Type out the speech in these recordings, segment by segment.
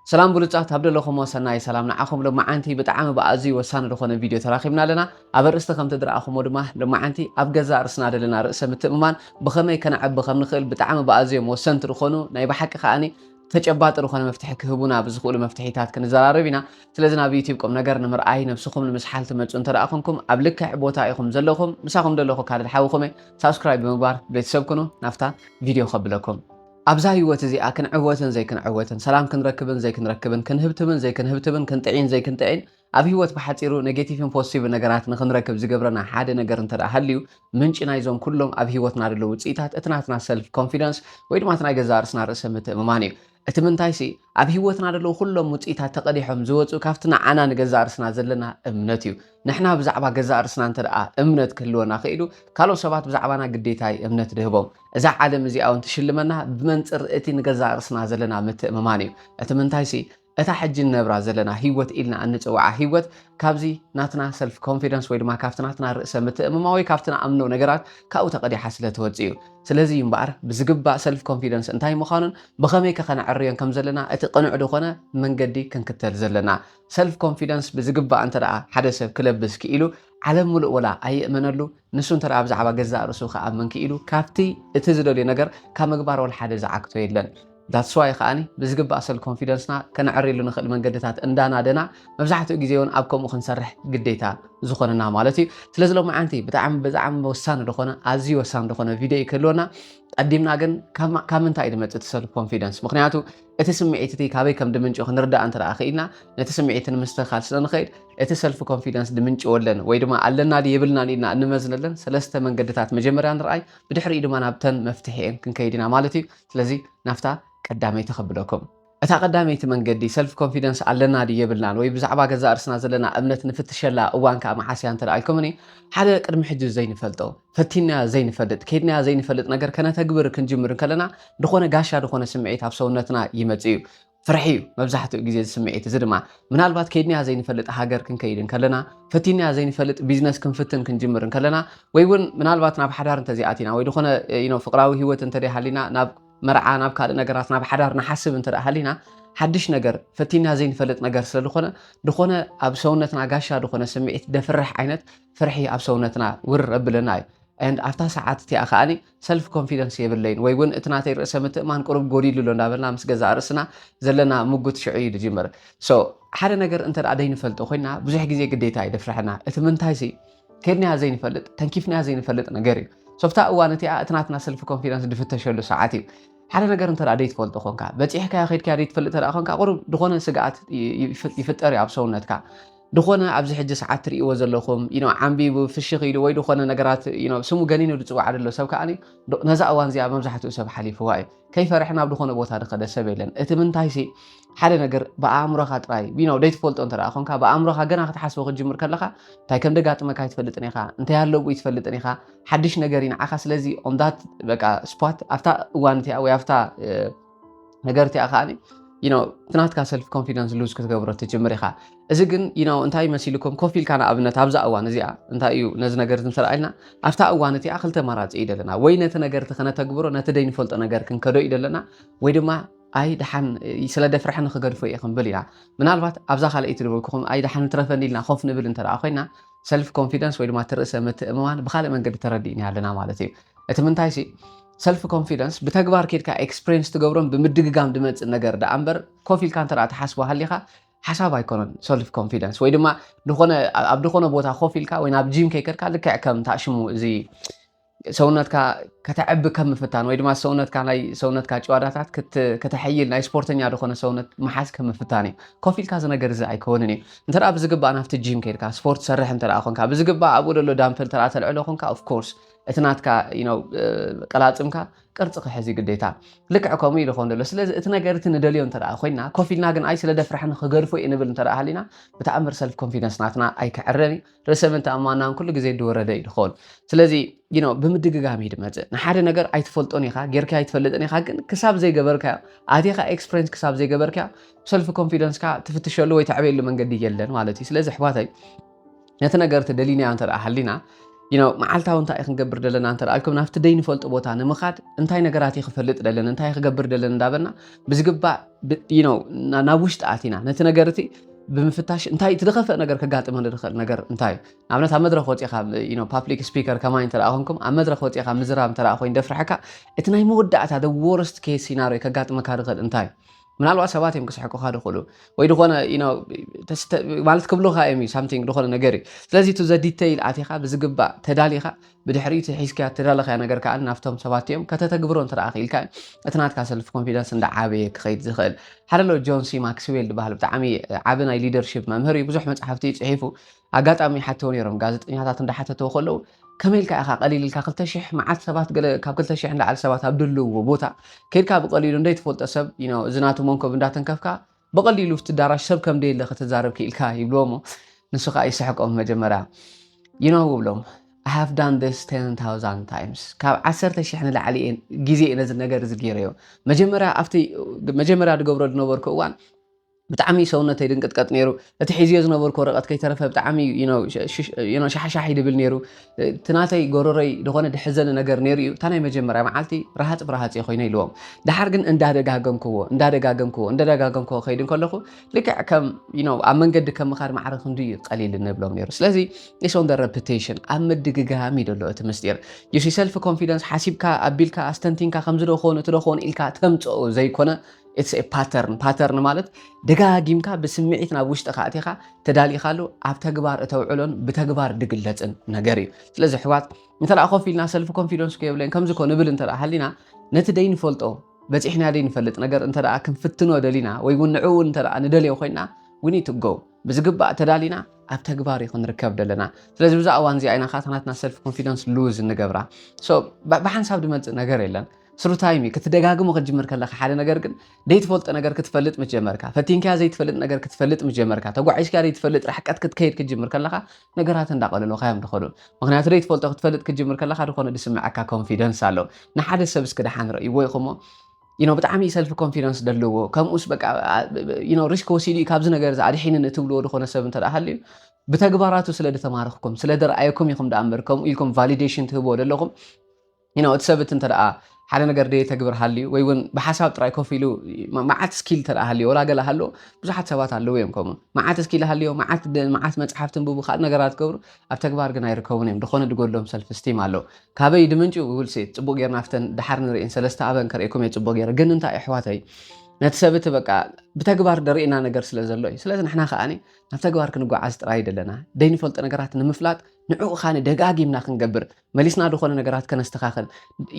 ሰላም ብሉጻት፣ ኣብ ደለኹሞ ሰናይ ሰላም ንዓኹም። ሎማዓንቲ ብጣዕሚ ብኣዝዩ ወሳኒ ዝኾነ ቪድዮ ተራኺብና ኣለና። ኣብ ኣርእስቲ ከምቲ ዝረኣኹሞ ድማ ሎማዓንቲ ኣብ ገዛእ ርእስና ዘለና ርእሰ ምትእምማን ብኸመይ ከነዕቢ ከም ንኽእል ብጣዕሚ ብኣዝዮም ወሰንቲ ዝኾኑ ናይ ብሓቂ ከኣኒ ተጨባጢ ዝኾነ መፍትሒ ክህቡና ብዝኽእሉ መፍትሒታት ክንዘራረብ ኢና። ስለዚ ናብ ዩቲዩብ ቁም ነገር ንምርኣይ ነብስኹም ንምስሓል ትመፁ እንተ ደኣ ኾንኩም ኣብ ልክዕ ቦታ ኢኹም ዘለኹም። ምሳኹም ደለኹ ካልድ ሓውኹም እየ። ሳብስክራይብ ብምግባር ቤተሰብ ኩኑ። ናብታ ቪድዮ ከብለኩም። ኣብዛ ህይወት እዚኣ ክንዕወትን ዘይክንዕወትን፣ ሰላም ክንረክብን ዘይክንረክብን፣ ክንህብትብን ዘይክንህብትብን፣ ክንጥዒን ዘይክንጥዒን፣ ኣብ ህይወት ብሓጺሩ ኔጌቲቭን ፖዚቲቭን ነገራት ንክንረክብ ዝገብረና ሓደ ነገር እንተ ደኣ ሃልዩ፣ ምንጪ ናይዞም ኩሎም ኣብ ህይወትና ዘለዉ ውጽኢታት እቲ ናትና ሰልፍ ኮንፊደንስ ወይ ድማ እቲ ናይ ገዛእ ርእስና ርእሰ ምትእምማን እዩ። እቲ ምንታይሲ፣ ኣብ ህይወትና ዘለዉ ኩሎም ውጽኢታት ተቐዲሖም ዝወጹ ካብቲ ንዓና ንገዛእ ርእስና ዘለና እምነት እዩ። ንሕና ብዛዕባ ገዛእ ርእስና እንተ ደኣ እምነት ክህልወና ክኢሉ፣ ካልኦት ሰባት ብዛዕባና ግዴታ እዩ እምነት ድህቦም። እዛ ዓለም እዚኣ እውን ትሽልመና ብመንጽር እቲ ንገዛእ ርእስና ዘለና ምትእምማን እዩ። እቲ ምንታይሲ፣ እታ ሕጂ ንነብራ ዘለና ህይወት ኢልና እንጽውዓ ህይወት ካብዚ ናትና ሰልፍ ኮንፊደንስ ወይ ድማ ካብቲ ናትና ርእሰ ምትእምማ ወይ ካብቲ ንኣምኖ ነገራት ካብኡ ተቐዲሓ ስለ ትወጽእ እዩ። ስለዚ እዩ እምበኣር ብዝግባእ ሰልፍ ኮንፊደንስ እንታይ ምዃኑን ብኸመይ ከ ከነዕርዮን ከም ዘለና እቲ ቅኑዕ ዝኾነ መንገዲ ክንክተል ዘለና። ሰልፍ ኮንፊደንስ ብዝግባእ እንተ ደኣ ሓደ ሰብ ክለብስ ክኢሉ ዓለም ምሉእ ወላ ኣይእመነሉ፣ ንሱ እንተ ደኣ ብዛዕባ ገዛእ ርእሱ ክኣምን ክኢሉ ካብቲ እቲ ዝደልዮ ነገር ካብ ምግባር ወላ ሓደ ዝዓግቶ የለን። ዳትስ ዋይ ከኣኒ ብዝግባእ ሰልፍ ኮንፊደንስና ከነዕርየሉ ንኽእል መንገድታት እንዳናደና መብዛሕትኡ ግዜ እውን ኣብ ከምኡ ክንሰርሕ ግዴታ ዝኾነና ማለት እዩ። ስለዚ ሎማዓንቲ ብጣዕሚ ብጣዕሚ ወሳኒ ዝኾነ ኣዝዩ ወሳኒ ዝኾነ ቪድዮ እዩ ክህልወና። ቀዲምና ግን ካብ ማ- ካብ ምንታይ እዩ ዝመጽእ እቲ ሰልፍ ኮንፊደንስ? ምኽንያቱ እቲ ስምዒት እቲ ካበይ ከም ድምንጩ ክንርዳእ እንተ ደኣ ክኢልና ነቲ ስምዒት ንምስትኽኻል ስለ ንኽእል እቲ ሰልፍ ኮንፊደንስ ድምንጭወለን ወይ ድማ ኣለና ድዩ የብልናን ኢልና እንመዝነለን ሰለስተ መንገድታት መጀመርያ ንርኣይ። ብድሕሪኡ ድማ ናብተን መፍትሒኤን ክንከይድ ኢና ማለት እዩ። ስለዚ ናብታ ቀዳመይቲ ከብለኩም። እታ ቀዳመይቲ መንገዲ ሰልፍ ኮንፊደንስ ኣለና ድዩ የብልናን ወይ ብዛዕባ ገዛእ ርእስና ዘለና እምነት ንፍትሸላ እዋን ከኣ መዓስ እያ እንተ ደኣ ኢልኩምኒ፣ ሓደ ቅድሚ ሕጂ ዘይንፈልጦ፣ ፈቲንናዮ ዘይንፈልጥ፣ ከይድናዮ ዘይንፈልጥ ነገር ከነተግብር ክንጅምር እንከለና ዝኾነ ጋሻ ዝኾነ ስምዒት ኣብ ሰውነትና ይመጽእ እዩ። ፍርሒ እዩ መብዛሕትኡ ግዜ እዚ ስምዒት እዚ ድማ ምናልባት ከይድናዮ ዘይንፈልጥ ሃገር ክንከይድ እንከለና፣ ፈቲንናዮ ዘይንፈልጥ ቢዝነስ ክንፍትን ክንጅምር እንከለና፣ ወይ እውን ምናልባት ናብ ሓዳር እንተዚኣቲና ወይ ዝኾነ you know ፍቕራዊ ህይወት እንተደይሃሊና ናብ መርዓ ናብ ካልእ ነገራት ናብ ሓዳር ንሓስብ እንተ ደኣ ሃሊና ሓድሽ ነገር ፈቲና ዘይንፈልጥ ነገር ስለ ዝኾነ ድኾነ ኣብ ሰውነትና ጋሻ ድኾነ ስምዒት ደፍርሕ ዓይነት ፍርሒ ኣብ ሰውነትና ውርር ኣብለና እዩ። And ኣብታ ሰዓት እቲኣ ከኣኒ ሰልፍ ኮንፊደንስ የብለይን ወይ እውን እቲ ናተይ ርእሰ ምትእማን ቁሩብ ጎዲሉ ኣሎ እንዳበልና ምስ ገዛእ ርእስና ዘለና ምጉት ሽዑ እዩ ዝጅምር። So ሓደ ነገር እንተ ደኣ ደይንፈልጦ ኮይና ብዙሕ ግዜ ግዴታ ይደፍርሐና። እቲ ምንታይሲ ከድናያ ዘይንፈልጥ ተንኪፍናያ ዘይንፈልጥ ነገር እዩ። ሶብታ እዋን እቲኣ እቲ ናትና ሰልፍ ኮንፊደንስ ድፍተሸሉ ሰዓት እዩ። ሓደ ነገር እንተ ደኣ ደይትፈልጦ ኮንካ በፂሕካዮ ከድካዮ ደይትፈልጥ እንተ ደኣ ኮንካ ቁሩብ ድኾነ ስግኣት ይፍጠር እዩ ኣብ ሰውነትካ። ድኾነ ኣብዚ ሕጂ ሰዓት ትርእይዎ ዘለኹም you know ዓንቢቡ ፍሽኽ ኢሉ ወይ ድኾነ ነገራት you know ስሙ ገኒኑ ዝፅዋዕ ዘሎ ሰብ ከኣ ነዛ እዋን እዚኣ መብዛሕትኡ ሰብ ሓሊፍዋ እዩ። ከይፈርሐ ናብ ድኾነ ቦታ ድኸደ ሰብ የለን። እቲ ምንታይሲ ሓደ ነገር ብኣእምሮኻ ጥራይ you know ደይትፈልጦ እንተ ደኣ ኮንካ ብኣእምሮኻ ገና ክትሓስቦ ክትጅምር ከለኻ እንታይ ከም ደጋጥመካ ኣይትፈልጥን ኢኻ፣ እንታይ ኣለብኡ ኣይትፈልጥን ኢኻ። ሓድሽ ነገር እዩ ንዓኻ። ስለዚ on that በቃ ስፖት ኣብታ እዋን እቲኣ ወይ ኣብታ ነገር እቲኣ ከኣ you know እቲ ናትካ ሰልፍ ኮንፊደንስ ሉዝ ክትገብሮ ትጅምር ኢኻ። እዚ ግን you know እንታይ መሲልኩም ኮፍ ኢልካ ንኣብነት ኣብዛ እዋን እዚኣ እንታይ እዩ ነዚ ነገር እዚ እንተ ኢልና ኣብታ እዋን እቲኣ ክልተ ኣማራፂ እዩ ዘለና። ወይ ነቲ ነገር እቲ ከነተግብሮ ነቲ ደይንፈልጦ ነገር ክንከዶ እዩ ዘለና ወይ ድማ ኣይ ደሓን ስለ ደፍርሐኒ ክገድፎ እየ ክንብል ኢና። ምናልባት ኣብዛ ካልኣይቲ ዝበልኩኹም ኣይ ደሓን ትረፈኒ ኢልና ኮፍ ንብል እንተ ደኣ ኮይና ሰልፍ ኮንፊደንስ ወይ ድማ እቲ ርእሰ ምትእምማን ብካልእ መንገዲ ተረዲእና ኣለና ማለት እዩ። እቲ ምንታይሲ ሰልፍ ኮንፊደንስ ብተግባር ኬድካ ኤክስፕሬንስ ትገብሮን ብምድግጋም ድመፅእ ነገር ደኣ እምበር ኮፍ ኢልካ እንተ ደኣ ትሓስቦ ሃሊኻ ሓሳብ ኣይኮነን። ሰልፍ ኮንፊደንስ ወይ ድማ ድኾነ ኣብ ድኾነ ቦታ ኮፍ ኢልካ ወይ ናብ ጂም ከይከድካ ልክዕ ከም ታሽሙ እዚ ሰውነትካ ከተዕቢ ከም ምፍታን ወይ ድማ ሰውነትካ ናይ ሰውነትካ ጭዋዳታት ከተሐይል ናይ ስፖርተኛ ዝኾነ ሰውነት ምሓዝ ከም ምፍታን እዩ። ኮፍ ኢልካ እዚ ነገር እዚ ኣይከውንን እዩ። እንተ ደኣ ብዝግባእ ናብቲ ጂም ከይድካ ስፖርት ትሰርሕ እንተ ደኣ ኮንካ ብዝግባእ ኣብኡ ደሎ ዳምፕል እንተ ደኣ ተልዕሎ ኮንካ ኦፍኮርስ እቲ ናትካ you know ቀላፅምካ ቅርፂ ክሕዝ እዩ ግዴታ። ልክዕ ከምኡ ኢሉ ኾን ደሎ። ስለዚ እቲ ነገር እቲ ንደልዮ እንተ ደኣ ኮይና ኮፍ ኢልና ግን ኣይ ስለ ደፍርሐኒ ክገድፎ እየ ንብል እንተ ደኣ ሃሊና ብተኣምር ሰልፍ ኮንፊደንስ ናትና ኣይክዕረን እዩ። ርእሰ ምትእምማንና ኩሉ ግዜ ድወረደ እዩ ድኸውን። ስለዚ you know ብምድግጋም እዩ ድመፅእ። ንሓደ ነገር ኣይትፈልጦን ኢኻ፣ ጌርካዮ ኣይትፈልጥን ኢኻ፣ ግን ክሳብ ዘይገበርካዮ ኣቲኻ ኤክስፕሬንስ ክሳብ ዘይገበርካዮ ሰልፍ ኮንፊደንስካ ትፍትሸሉ ወይ ተዕበየሉ መንገዲ የለን ማለት እዩ። ስለዚ ኣሕዋተይ ነቲ ነገር እቲ ደሊናዮ እንተ ደኣ ሃሊና you know መዓልታዊ እንታይ ክንገብር ደለና እንተ ኣልኩም ናብቲ ደይ ንፈልጦ ቦታ ንምኻድ እንታይ ነገራት ክፈልጥ ደለን እንታይ ክገብር ደለን እንዳበልና ብዝግባእ ናብ ውሽጢ ኣቲና ነቲ ነገር እቲ ብምፍታሽ እንታይ እቲ ዝኸፍእ ነገር ከጋጥመ ዝኽእል ነገር እንታይ እዩ? ንኣብነት ኣብ መድረኽ ወፂኻ ፓብሊክ ስፒከር ከማይ እንተ ኮንኩም ኣብ መድረኽ ወፂኻ ምዝራብ እንተ ኮይኑ ደፍርሐካ እቲ ናይ መወዳእታ the worst case scenario ከጋጥመካ ዝኽእል እንታይ እዩ? ምናልባት ሰባት እዮም ክስሕቁኻ ዝኽእሉ ወይ ዝኾነ ማለት ክብሉኻ እዮም something ዝኾነ ነገር እዩ። ስለዚ እቲ ዘዲተይል ኣቲኻ ብዝግባእ ተዳሊኻ ብድሕሪኡ እቲ ሒዝካዮ እተዳለኻዮ ነገር ከዓ ናብቶም ሰባት እዮም ከተተግብሮ እንተ ደኣ ክኢልካ እዩ እቲ ናትካ ሰልፍ ኮንፊደንስ እንዳዓበየ ክኸይድ ዝኽእል። ሓደ ኣሎ ጆን ሲ ማክስዌል ዝበሃል ብጣዕሚ ዓቢ ናይ ሊደርሺፕ መምህር እዩ። ብዙሕ መጽሓፍቲ እዩ ጽሒፉ። ኣጋጣሚ ይሓትዎ ነይሮም ጋዜጠኛታት እንዳሓተትዎ ከለዉ ከመይ ኢልካ ኢኻ ቀሊል ኢልካ ክልተ ሽሕ መዓት ሰባት ገለ ካብ ክልተ ሽሕ ንላዕሊ ሰባት ኣብ ድልውዎ ቦታ ከይድካ ብቐሊሉ እንደይትፈልጦ ሰብ እዚ ናቱ መንኮብ እንዳተንከፍካ ብቐሊሉ ኣብቲ ኣዳራሽ ሰብ ከም ደየለ ክትዛረብ ክኢልካ ይብልዎ እሞ ንሱ ከዓ ይስሕቆም መጀመርያ you know ይብሎም I have done this ten thousand times ካብ ዓሰርተ ሽሕ ንላዕሊ ግዜ ነዚ ነገር እዚ ገይረዮ መጀመርያ ኣብቲ መጀመርያ ዝገብሮ ዝነበርኩ እዋን ብጣዕሚ ሰውነተይ ድንቅጥቀጥ ነይሩ እቲ ሒዝዮ ዝነበርኩ ወረቐት ከይተረፈ ብጣዕሚ ሻሓሻሕ ይድብል ነይሩ እቲ ናተይ ጎረረይ ዝኾነ ድሕዘኒ ነገር ነይሩ እዩ እታ ናይ መጀመርያ መዓልቲ ረሃፂ ብረሃፂ ኮይነ ኢልዎም ድሓር ግን እንዳደጋገምክዎ እንዳደጋገምክዎ እንዳደጋገምክዎ ከይድ እንከለኹ ልክዕ ከም ኣብ መንገዲ ከም ምኻድ ማዕረ ክንዱ እዩ ቀሊል ንብሎም ነይሩ ስለዚ it's on the repetition ኣብ ምድግጋም እዩ ዘሎ እቲ ምስጢር you see self confidence ሓሲብካ ኣቢልካ ኣስተንቲንካ ከምዚ ዶ ክኾን እቲ ዶ ክኾን ኢልካ ተምፅኦ ዘይኮነ it's pattern pattern ማለት ደጋጊምካ ብስምዒት ናብ ውሽጥኻ ኣቲኻ ተዳሊኻሉ ኣብ ተግባር እተውዕሎን ብተግባር ድግለፅን ነገር እዩ ስለዚ ኣሕዋት እንተ ኮፍ ኢልና ሰልፍ ኮንፊደንስ ኮ የብለይን ከምዚ ኮ ንብል እንተ ሃሊና ነቲ ደይንፈልጦ በፂሕና ደይንፈልጥ ነገር እንተ ክንፍትኖ ደሊና ወይ እውን ንዕኡ እንተ ንደልዮ ኮይና we need to go ብዝግባእ ተዳሊና ኣብ ተግባር እዩ ክንርከብ ደለና ስለዚ ብዛ እዋን እዚኣ ኢና ካታናትና ሰልፍ ኮንፊደንስ ሉዝ እንገብራ ብሓንሳብ ድመፅእ ነገር የለን ስሩ ታይም እዩ ክትደጋግሞ ክትጅምር ከለካ ሓደ ነገር ግን ዘይትፈልጦ ነገር ክትፈልጥ ምስ ጀመርካ ፈቲንካያ ዘይትፈልጥ ነገር ክትፈልጥ ምስ ጀመርካ ተጓዒዝካያ ዘይትፈልጥ ርሕቀት ክትከይድ ክትጅምር ከለካ ነገራት እንዳቐለሉካ እዮም ዝኸዱ ምክንያቱ ዘይትፈልጦ ክትፈልጥ ክትጅምር ከለካ ዝኾነ ዝስምዐካ ኮንፊደንስ ኣሎ ንሓደ ሰብ እስኪ ደሓን ረእይዎ ኢኹሞ you know ብጣዕሚ ሰልፍ ኮንፊደንስ ዘለዎ ከምኡስ በቃ you know ሪስክ ወሲዱ እዩ ካብዚ ነገር እዚ ኣድሒንን እትብልዎ ዝኾነ ሰብ እንተ ሃልዩ ብተግባራቱ ስለ ዝተማረኽኩም ስለ ደረኣየኩም ኢኹም ደኣ እምበር ከምኡ ኢልኩም ቫሊዴሽን ትህብዎ ዘለኹም you know እቲ ሰብ እቲ እንተ ሓደ ነገር ደየ ተግብር ሃልዩ ወይ እውን ብሓሳብ ጥራይ ኮፍ ኢሉ መዓት ስኪል እንተ ሃልዩ ወላ ገለ ሃሎ ብዙሓት ሰባት ኣለዉ እዮም ከምኡ መዓት ስኪል ሃልዮ መዓት መዓት መፅሓፍ ትንብቡ ካልእ ነገራት ትገብሩ ኣብ ተግባር ግን ኣይርከቡን እዮም ዝኾነ ድጎሎም ሰልፍ ስቲም ኣሎ ካበይ ድምንጭ ውልሲ ፅቡቅ ጌርና ፍተን ድሓር ንርእን ሰለስተ ኣበን ከርእኩም እየ ፅቡቅ ጌረ ግን እንታይ ኣሕዋተይ ነቲ ሰብ እቲ በቃ ብተግባር ደርእና ነገር ስለ ዘሎ እዩ ስለዚ ንሕና ከዓኒ ናብ ተግባር ክንጓዓዝ ጥራይ ደለና ደይንፈልጦ ነገራት ንምፍላጥ ንዕኡ ኻኒ ደጋጊምና ክንገብር መሊስና ዝኾነ ነገራት ከነስተኻኽል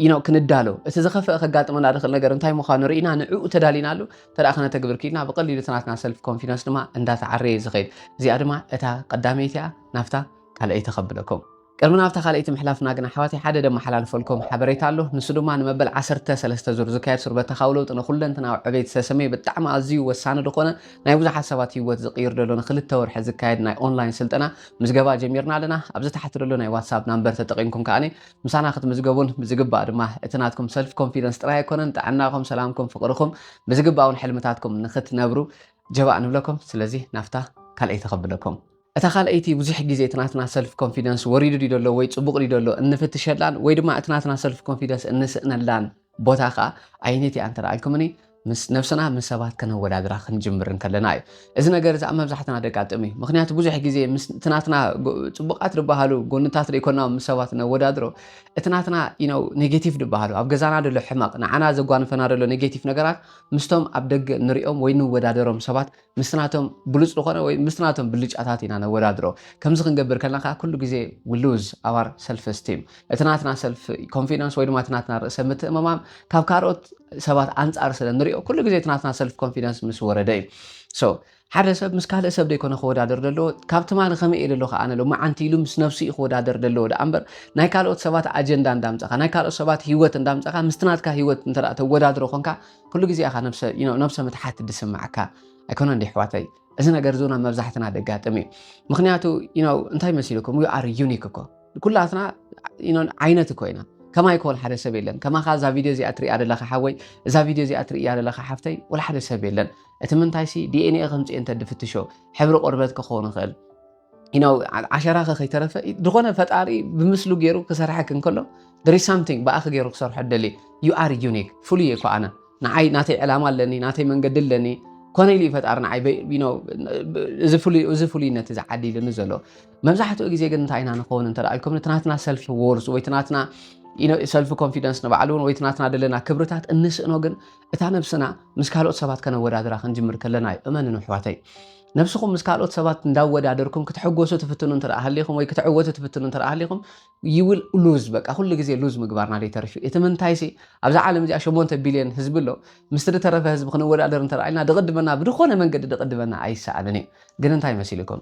you know ክንዳሎ እቲ ዝኸፍአ ከጋጥመና ዝኽእል ነገር እንታይ ምዃኑ ርኢና ንዕኡ ተዳሊናሉ ተደኣ ከነተግብር ኪድና ብቐሊሉ እቲ ናትና ሰልፍ ኮንፊደንስ ድማ እንዳተዓረየ እዩ ዝኸይድ እዚኣ ድማ እታ ቀዳመይቲ እያ ናብታ ካልኣይቲ ከብለኩም ቅድሚ ናብታ ካልኣይቲ ምሕላፍና ግን ኣሕዋተይ ሓደ ደመሓላልፈልኩም ሓበሬታ ኣሎ ንሱ ድማ ንመበል ዓሰርተ ሰለስተ ዙር ዝካየድ ሱርበተኻዊ ለውጢ ንኩለንትናዊ ዕቤት ዝተሰመየ ብጣዕሚ ኣዝዩ ወሳኒ ዝኾነ ናይ ብዙሓት ሰባት ህይወት ዝቕይር ዘሎ ንክልተ ወርሒ ዝካየድ ናይ ኦንላይን ስልጠና ምዝገባ ጀሚርና ኣለና ኣብዚ ታሕቲ ዘሎ ናይ ዋትሳፕ ናምበር ተጠቒምኩም ከኣ ምሳና ክትምዝገቡን ብዝግባእ ድማ እቲ ናትኩም ሰልፍ ኮንፊደንስ ጥራይ ኣይኮነን ጥዕናኹም ሰላምኩም ፍቕርኹም ብዝግባእ እውን ሕልምታትኩም ንክትነብሩ ጀባእ ንብለኩም ስለዚ ናብታ ካልኣይቲ ከብለኩም እታ ካልኣይቲ ብዙሕ ግዜ እቲ ናትና ሰልፍ ኮንፊደንስ ወሪዱ ድዩ ዘሎ ወይ ፅቡቕ ድዩ ዘሎ እንፍትሸላን ወይ ድማ እቲ ናትና ሰልፍ ኮንፊደንስ እንስእነላን ቦታ ከዓ ኣይነት እያ እንተ ኢልኩምኒ ምስ ነብስና ምስ ሰባት ከነወዳድራ ክንጅምር እንከለና እዩ እዚ ነገር እዚ ኣብ መብዛሕትና ደጋጥም እዩ ምክንያቱ ብዙሕ ግዜ እቲ ናትና ፅቡቃት ዝበሃሉ ጎንታት ደይኮና ምስ ሰባት ነወዳድሮ እቲ ናትና ኔጌቲቭ ዝበሃሉ ኣብ ገዛና ደሎ ሕማቅ ንዓና ዘጓንፈና ደሎ ኔጌቲቭ ነገራት ምስቶም ኣብ ደገ ንሪኦም ወይ ንወዳደሮም ሰባት ምስቲ ናቶም ብሉፅ ዝኾነ ወይ ምስቲ ናቶም ብልጫታት ኢና ነወዳድሮ ከምዚ ክንገብር ከለና ከዓ ኩሉ ግዜ we lose our self esteem እቲ ናትና ሰልፍ ኮንፊደንስ ወይ ድማ እቲ ናትና ርእሰ ምትእምማም ካብ ካልኦት ሰባት ኣንፃር ስለ ንሪኦ ኩሉ ግዜ እቲ ናትና ሰልፍ ኮንፊደንስ ምስ ወረደ እዩ so ሓደ ሰብ ምስ ካልእ ሰብ ደይኮነ ክወዳደር ዘለዎ ካብ ትማሊ ከመይ እየ ደለኹ ኣነ ሎማዓንቲ ኢሉ ምስ ነብሱ እዩ ክወዳደር ዘለዎ ደኣ እምበር ናይ ካልኦት ሰባት ኣጀንዳ እንዳምፀኻ ናይ ካልኦት ሰባት ህይወት እንዳምፀኻ ምስቲ ናትካ ህይወት እንተ ተወዳድሮ ኮንካ ኩሉ ግዜ ኢኻ ነብሰ ምትሓት ድስምዓካ ኣይኮነን ዲ ኣሕዋተይ እዚ ነገር እዚ ናብ መብዛሕትና ደጋጥም እዩ ምክንያቱ እንታይ መሲልኩም we are unique እኮ ኩላትና ዓይነት እኮ ኢና ከማይ ኮል ሓደ ሰብ የለን ከማኻ እዛ ቪድዮ እዚኣ ትሪኣ ዘለኻ ሓወይ እዛ ቪድዮ እዚኣ ትሪእያ ዘለኻ ሓፍተይ ወላ ሓደ ሰብ የለን እቲ ምንታይሲ ዲኤንኤ ከምፅኤ እንተ ድፍትሾ ሕብሪ ቆርበት ክኸውን ይኽእል you know ዓሸራኸ ከይተረፈ ዝኾነ ፈጣሪ ብምስሉ ገይሩ ክሰርሐክ እንከሎ there is something ብኣኺ ገይሩ ክሰርሖ ደሊ you are unique ፍሉይ እኮ ኣነ ንዓይ ናተይ ዕላማ ኣለኒ ናተይ መንገዲ ኣለኒ ኮነ ኢሉ ፈጣሪ ንዓይ እዚ ፍሉይነት እዚ ዓዲልኒ ዘሎ መብዛሕትኡ ግዜ ግን እንታይ ኢና ንኸውን እንተ ኢልኩም እቲ ናትና ሰልፍ ዎርስ ወይ ናትና ሰልፍ ኮንፊደንስ ንባዕሉ እውን ወይ ናትና ደለና ክብርታት እንስእኖ ግን እታ ነብስና ምስ ካልኦት ሰባት ከነወዳድራ ክንጅምር ከለና እዩ እመንን ኣሕዋተይ ነብስኹም ምስ ካልኦት ሰባት እንዳወዳደርኩም ክትሕጎሱ ትፍትኑ እንተ ሃሊኹም ወይ ክትዕወቱ ትፍትኑ እንተ ሃሊኹም you will lose በቃ ኩሉ ግዜ ሉዝ ምግባርና ዘይተርፍ እዩ እቲ ምንታይ ሲ ኣብዛ ዓለም እዚኣ ሸሞንተ ቢልዮን ህዝቢ ኣሎ ምስቲ ዝተረፈ ህዝቢ ክንወዳደር እንተ ኢልና ድቕድመና ብድኾነ መንገዲ ድቕድመና ኣይሰኣንን እዩ ግን እንታይ መሲልኩም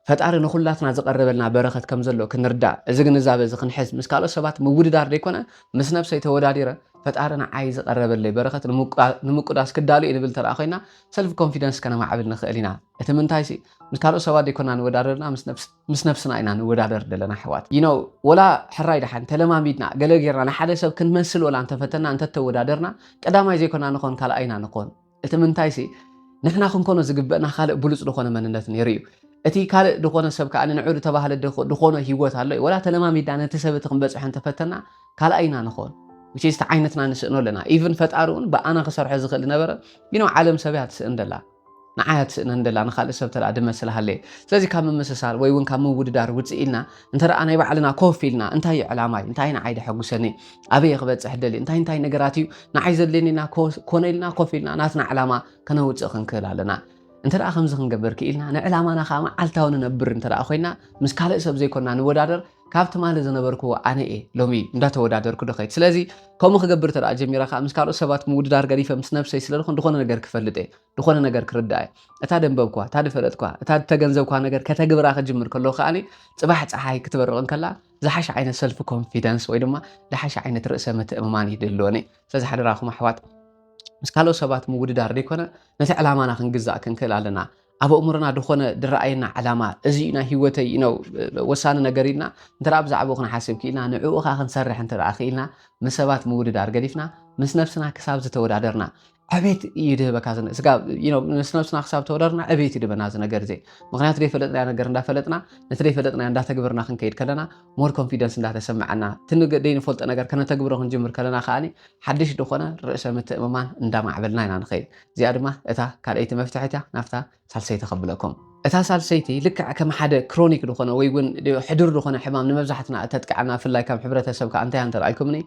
ፈጣሪ ንኹላትና ዝቐረበልና በረኸት ከም ዘሎ ክንርዳእ እዚ ግንዛበ እዚ ክንሕዝ ምስ ካልኦት ሰባት ምውድዳር ዘይኮነ ምስ ነብሰይ ተወዳዲረ ፈጣሪ ንዓይ ዝቐረበለይ በረኸት ንምቁዳስ ክዳሉ እዩ ንብል ተደኣ ኮይና ሰልፍ ኮንፊደንስ ከነማዕብል ንኽእል ኢና እቲ ምንታይ ሲ ምስ ካልኦት ሰባት ዘይኮና ንወዳደርና ምስ ነብስና ኢና ንወዳደር ዘለና ኣሕዋት you know ወላ ሕራይ ደሓን ተለማሚድና ገለ ጌርና ንሓደ ሰብ ክንመስል ወላ እንተፈተና እንተተወዳደርና ቀዳማይ ዘይኮና ንኾን ካልኣይና ንኾን እቲ ምንታይ ሲ ንሕና ክንኮኖ ዝግበእና ካልእ ብሉፅ ዝኾነ መንነት ነይሩ እዩ እቲ ካልእ ዝኾነ ሰብ ከዓ ንንዑ ዝተባህለ ዝኾነ ህይወት ኣሎ እዩ ወላ ተለማሚድና ነቲ ሰብ እቲ ክንበፅሖ እንተፈተና ካልኣይና ንኾን which is ዓይነትና ንስእኖ ኣለና even ፈጣሪ እውን ብኣና ክሰርሖ ዝኽእል ነበረ you know ዓለም ሰብ እያ ትስእን ደላ ንዓይ ኣትስእነን ደላ ንኻልእ ሰብ ተላ ድመስል ሃለየ ስለዚ ካብ ምምስሳል ወይ እውን ካብ ምውድዳር ውፅእ ኢልና እንተ ደኣ ናይ ባዕልና ኮፍ ኢልና እንታይ እዩ ዕላማይ እንታይ ንዓይ ደሐጉሰኒ ኣበየ ክበፅሕ ደሊ እንታይ እንታይ ነገራት እዩ ንዓይ ዘድልየኒና ኮነ ኢልና ኮፍ ኢልና ናትና ዕላማ ከነውፅእ ክንክእል ኣለና እንተ ደኣ ከምዚ ክንገብር ክኢልና ንዕላማና ከዓ መዓልታዊ ንነብር እንተ ደኣ ኮይና ምስ ካልእ ሰብ ዘይኮንና ንወዳደር ካብ ትማሊ ዝነበርክዎ ኣነ እየ ሎሚ እንዳተወዳደርኩ ድኸይድ ስለዚ ከምኡ ክገብር ተደኣ ጀሚረ ከዓ ምስ ካልኦት ሰባት ምውድዳር ገዲፈ ምስ ነብሰይ ስለ ዝኾን ዝኾነ ነገር ክፈልጥ እየ ዝኾነ ነገር ክርዳእ እየ እታ ደንበብኳ እታ ድፈለጥኳ እታ ድተገንዘብኳ ነገር ከተግብራ ክጅምር ከለኹ ከዓኒ ፅባሕ ፀሓይ ክትበርቕ እንከላ ዝሓሸ ዓይነት ሰልፍ ኮንፊደንስ ወይ ድማ ዝሓሸ ዓይነት ርእሰ ምትእምማን ይድልወኒ ስለዚ ሓደራኹም ኣሕዋት ምስ ካልኦት ሰባት ምውድዳር ዘይኮነ ነቲ ዕላማና ክንግዛእ ክንክእል ኣለና ኣብ ኣእምሮና ድኾነ ድረኣየና ዕላማ እዚ እዩ ናይ ህይወተይ ነው ወሳኒ ነገር ኢልና እንተ ብዛዕባኡ ክንሓስብ ክኢልና ንዕኡ ከዓ ክንሰርሕ እንተ ክኢልና ምስ ሰባት ምውድዳር ገዲፍና ምስ ነብስና ክሳብ ዝተወዳደርና ዕቤት እዩ ድህበካ ስጋ ምስ ነብስና ክሳብ ተወዳደርና ዕቤት እዩ ድበና እዚ ነገር እዚ ምክንያቱ ዘይፈለጥና ነገር እንዳፈለጥና ነቲ ዘይፈለጥና እንዳተግበርና ክንከይድ ከለና ሞር ኮንፊደንስ እንዳተሰምዐና እቲ ዘይንፈልጦ ነገር ከነተግብሮ ክንጅምር ከለና ከዓኒ ሓድሽ ዝኾነ ርእሰ ምትእምማን እንዳማዕበልና ኢና ንኸይድ እዚኣ ድማ እታ ካልኣይቲ መፍትሒት እያ ናብታ ሳልሰይቲ ከብለኩም እታ ሳልሰይቲ ልክዕ ከም ሓደ ክሮኒክ ዝኾነ ወይ እውን ሕዱር ዝኾነ ሕማም ንመብዛሕትና እተጥቅዓና ብፍላይ ካብ ሕብረተሰብ ከዓ እንታይ እንተ ኢልኩምኒ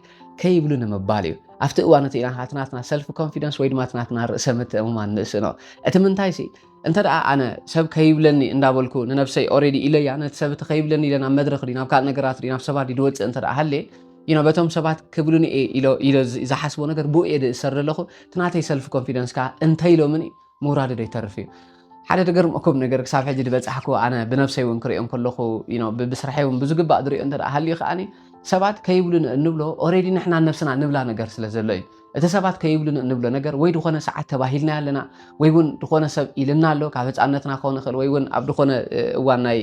ከይብሉ ንምባል እዩ ኣብቲ እዋን እቲ ኢና እቲ ናትና ሰልፍ ኮንፊደንስ ወይ ድማ እቲ ናትና ርእሰ ምትእምማን ንእስእኖ እቲ ምንታይ ሲ እንተ ደኣ ኣነ ሰብ ከይብለኒ እንዳበልኩ ንነብሰይ ኦሬዲ ኢለያ ነቲ ሰብ እቲ ከይብለኒ ኢለ ናብ መድረኽ ድዩ ናብ ካልእ ነገራት ድዩ ናብ ሰባት ድዩ ድወፅእ እንተ ደኣ ሃልየ you know በቶም ሰባት ክብሉኒ እየ ኢሎ ኢሎ ዝሓስቦ ነገር ብኡ እየ ዝእሰር ዘለኹ እቲ ናተይ ሰልፍ ኮንፊደንስ ከዓ እንተ ኢሎምኒ ምውራዱ ዘይተርፍ እዩ ሓደ ድገርመኩም ነገር ክሳብ ሕጂ ዝበፃሕኩ ኣነ ብነብሰይ እውን ክሪኦ ከለኹ you know ብስርሐይ እውን ብዝግባእ ዝሪኦ እንተ ሃልዩ ከዓኒ ሰባት ከይብሉኒ እንብሎ ኦሬዲ ንሕና ነብስና ንብላ ነገር ስለ ዘሎ እዩ እቲ ሰባት ከይብሉኒ እንብሎ ነገር ወይ ዝኾነ ሰዓት ተባሂልና ኣለና ወይ እውን ዝኾነ ሰብ ኢልና ኣሎ ካብ ህፃነትና ክኾን ይኽእል ወይ እውን ኣብ ዝኾነ እዋን ናይ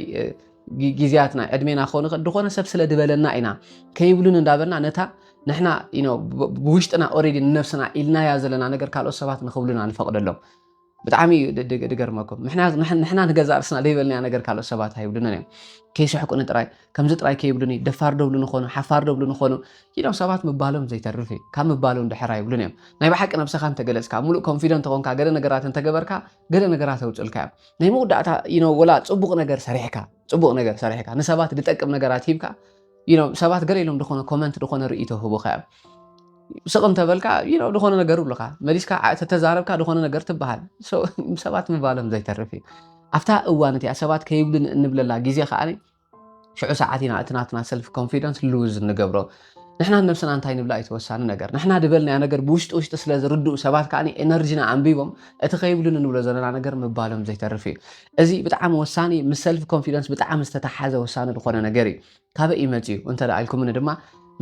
ግዜያትና ዕድሜና ክኾን ይኽእል ዝኾነ ሰብ ስለ ዝበለና ኢና ከይብሉን እንዳበልና ነታ ንሕና ብውሽጥና ኦሬዲ ንነብስና ኢልናያ ዘለና ነገር ካልኦት ሰባት ንክብሉና ንፈቅደሎም ብጣዕሚ ድገርመኩም ንሕና ንገዛ ርስና ዘይበልናያ ነገር ካልኦት ሰባት ኣይብሉንን እዮም ከይስሕቁኒ ጥራይ ከምዚ ጥራይ ከይብሉኒ ደፋር ደብሉ ንኾኑ ሓፋር ደብሉ ንኾኑ ኢሎም ሰባት ምባሎም ዘይተርፍ እዩ ካብ ምባሎም ድሕር ኣይብሉን እዮም ናይ ብሓቂ ነብስኻ እንተገለፅካ ሙሉእ ኮንፊደንት ኾንካ ገለ ነገራት እንተገበርካ ገለ ነገራት ኣውፅልካ እዮም ናይ መወዳእታ you know ወላ ፅቡቕ ነገር ሰሪሕካ ፅቡቕ ነገር ሰሪሕካ ንሰባት ዝጠቅም ነገራት ሂብካ you know ሰባት ገለ ኢሎም ዝኾነ ኮመንት ዝኾነ ርእይቶ ህቡኻ እዮም ስቕ እንተበልካ you know ዝኾነ ነገር ይብሉኻ መሊስካ ተተዛረብካ ዝኾነ ነገር ትበሃል ሰባት ምባሎም ዘይተርፍ እዩ ኣብታ እዋን እቲኣ ሰባት ከይብሉን እንብለላ ግዜ ከዓ ሽዑ ሰዓት ኢና እቲ ናትና ሰልፍ ኮንፊደንስ ሉዝ እንገብሮ ንሕና ነብስና እንታይ ንብላ እዩ ተወሳኒ ነገር ንሕና ዝበልናዮ ነገር ብውሽጢ ውሽጢ ስለ ዝርድኡ ሰባት ከዓ ኤነርጂና ኣንቢቦም እቲ ከይብሉን እንብሎ ዘለና ነገር ምባሎም ዘይተርፍ እዩ እዚ ብጣዕሚ ወሳኒ ምስ ሰልፍ ኮንፊደንስ ብጣዕሚ ዝተተሓዘ ወሳኒ ዝኾነ ነገር እዩ ካበይ እዩ መፅኡ እንተ ኢልኩምኒ ድማ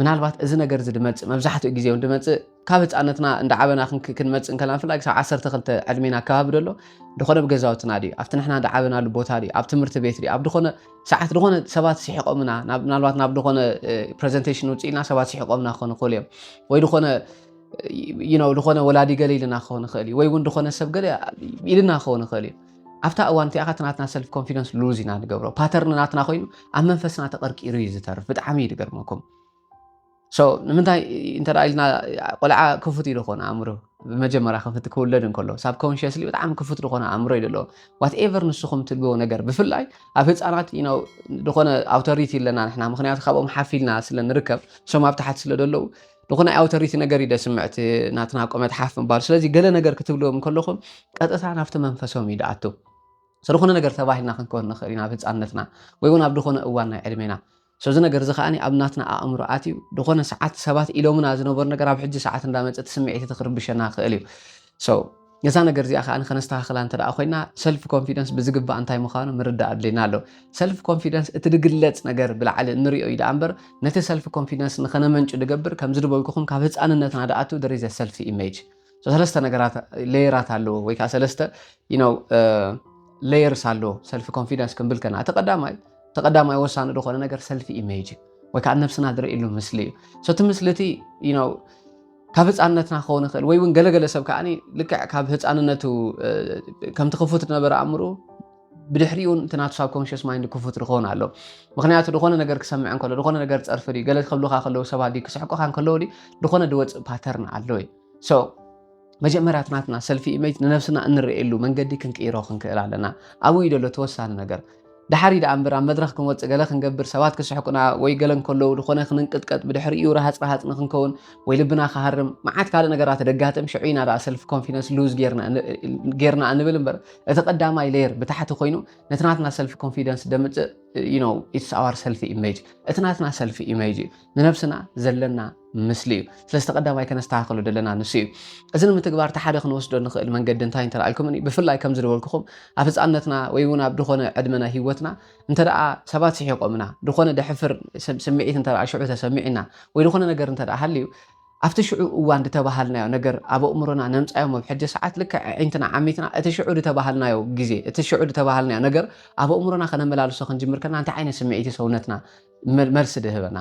ምናልባት እዚ ነገር እዚ ድመፅእ መብዛሕትኡ ግዜ እውን ድመፅእ ካብ ህፃነትና እንዳዓበና ክንመፅእ እንከለና ብፍላይ ክሳብ ዓሰርተ ክልተ ዕድሜና ኣከባቢ ደሎ ዝኾነ ብገዛውትና ድዩ ኣብቲ ንሕና እንዳዓበናሉ ቦታ ድዩ ኣብ ትምህርቲ ቤት ድዩ ኣብ ዝኾነ ሰዓት ዝኾነ ሰባት ስሒቆምና ምናልባት ናብ ዝኾነ ፕሬዘንቴሽን ውፅእ ኢልና ሰባት ስሒቆምና ክኾኑ ይኽእሉ እዮም ወይ ዝኾነ ዝኾነ ወላዲ ገለ ኢልና ክኾን ይኽእል እዩ ወይ እውን ዝኾነ ሰብ ገለ ኢልና ክኾን ይኽእል እዩ ኣብታ እዋን እቲኣ ኸዓ ናትና ሰልፍ ኮንፊደንስ ሉዝ ኢና ንገብሮ። ፓተርን ናትና ኮይኑ ኣብ መንፈስና ተቐርቂሩ እዩ ዝተርፍ። ብጣዕሚ እዩ ዝገርመኩም። ሶ ንምንታይ እንተ ኢልና፣ ቆልዓ ክፉት እዩ ዝኾነ ኣእምሮ። ብመጀመርያ ክፍት ክውለድ እንከሎ ሳብኮንሽስሊ ብጣዕሚ ክፉት ዝኾነ ኣእምሮ እዩ ዘለዎ። ዋትኤቨር ንስኹም ትብልዎ ነገር፣ ብፍላይ ኣብ ህፃናት፣ you know፣ ዝኾነ ኣውቶሪቲ ኣለና ንሕና፣ ምክንያቱ ካብኦም ሓፊልና ስለ ንርከብ፣ ሶም ኣብ ታሕቲ ስለ ዘለዉ ዝኾነ ኣውቶሪቲ ነገር እዩ ደስምዕ እቲ ናትና ቁመት ሓፍ ምባሉ። ስለዚ ገለ ነገር ክትብልዎም ከለኹም ቀጥታ ናብቲ መንፈሶም እዩ ድኣቱ። ስለዝኾነ ነገር ተባሂልና ክንከውን ንኽእል ኢና ኣብ ህፃንነትና ወይ እውን ኣብ ዝኾነ እዋን ናይ ዕድሜና። ሶ እዚ ነገር እዚ ከዓኒ ኣብ ናትና ኣእምሮ ኣትዩ፣ ዝኾነ ሰዓት ሰባት ኢሎምና ዝነበሩ ነገር ኣብ ሕጂ ሰዓት እንዳመፀ እቲ ስምዒት እቲ ክርብሸና ይኽእል እዩ። ሶ ነዛ ነገር እዚኣ ከዓኒ ከነስተኻኽላ እንተ ደኣ ኮይና፣ ሰልፍ ኮንፊደንስ ብዝግባእ እንታይ ምዃኑ ምርዳእ ኣድልየና ኣሎ። ሰልፍ ኮንፊደንስ እቲ ዝግለጽ ነገር ብላዕሊ እንሪኦ እዩ ደኣ እምበር፣ ነቲ ሰልፍ ኮንፊደንስ ንኸነመንጩ ዝገብር፣ ከምዚ ዝበልኩኹም ካብ ህፃንነትና ደኣቱ there is a self image። ሶ ሰለስተ ነገራት፣ ሌየራት ኣለዎ፣ ወይ ከዓ ሰለስተ፣ you know፣ ሌየርስ ኣለዎ ሰልፍ ኮንፊደንስ ክንብል ከና። እቲ ቀዳማይ፣ እቲ ቀዳማይ ወሳኒ ዝኾነ ነገር ሰልፍ ኢሜጅ ወይ ከዓ ነብስና ዝርእየሉ ምስሊ እዩ። ሶ እቲ ምስሊ እቲ፣ you know፣ ካብ ህፃንነትና ክኸውን ይኽእል፣ ወይ እውን ገለገለ ሰብ ከዓኒ ልክዕ ካብ ህፃንነቱ፣ እ፣ ከምቲ ክፉት ዝነበረ ኣእምሮ ብድሕሪኡ እቲ ናቱ ሳብኮንሽስ ማይንድ ክፉት ዝኸውን ኣሎ። ምክንያቱ ዝኾነ ነገር ክሰምዕ እንከሎ፣ ዝኾነ ነገር ፀርፊ ድዩ፣ ገለ ክብሉኻ ከለዉ ሰባት ድዩ፣ ክስሕቁኻ እንከለዉ ድዩ፣ ዝኾነ ዝወፅእ ፓተርን ኣሎ እዩ። ሶ መጀመርያ እቲ ናትና ሰልፊ ኢሜጅ ንነብስና እንርእየሉ መንገዲ ክንቅይሮ ክንክእል ኣለና። ኣብኡ እዩ ዘሎ እቲ ወሳኒ ነገር። ደሓር ደኣ እምበር ኣብ መድረኽ ክንወፅእ፣ ገለ ክንገብር፣ ሰባት ክስሕቁና ወይ ገለ እንከለዉ ዝኾነ ክንንቅጥቀጥ፣ ብድሕሪኡ ረሃፅ ረሃፅ ንክንከውን ወይ ልብና ክሃርም፣ መዓት ካልእ ነገራት ደጋጥም፣ ሽዑ ኢና ደኣ ሰልፍ ኮንፊደንስ ሉዝ ጌርና ን-፣ ጌርና እንብል እምበር፣ እቲ ቀዳማይ ሌየር ብታሕቲ ኮይኑ ነቲ ናትና ሰልፍ ኮንፊደንስ ደምፅእ፣ you know, it's our self image። እቲ ናትና ሰልፍ ኢሜጅ እዩ። ንነብስና ዘለና ምስሊ እዩ። ስለዚ እቲ ቀዳማይ ከነስተኻኽሎ ዘለና ንሱ እዩ። እዚ ንምትግባር እቲ ሓደ ክንወስዶ ንኽእል መንገዲ እንታይ እንተ ኢልኩምኒ፣ ብፍላይ ከም ዝበልኩኹም ኣብ ህፃንነትና ወይ እውን ኣብ ዝኾነ ዕድመ ናይ ህይወትና እንተ ደኣ ሰባት ስሒቆምና፣ ዝኾነ ደሕፍር ስም-፣ ስምዒት እንተ ደኣ ሽዑ ተሰሚዕና ወይ ዝኾነ ነገር እንተ ደኣ ሃልዩ፣ ኣብቲ ሽዑ እዋን ዝተባሃልናዮ ነገር ኣብ ኣእምሮና ነምፃዮም ኣብ ሕጂ ሰዓት ልክዕ ኣዒንትና ዓሚትና እቲ ሽዑ ዝተባሃልናዮ ግዜ፣ እቲ ሽዑ ዝተባሃልናዮ ነገር ኣብ ኣእምሮና ከነመላልሶ ክንጅምር ከለና እንታይ ዓይነት ስምዒት እዩ ሰውነትና መል-፣ መልሲ ድህበና?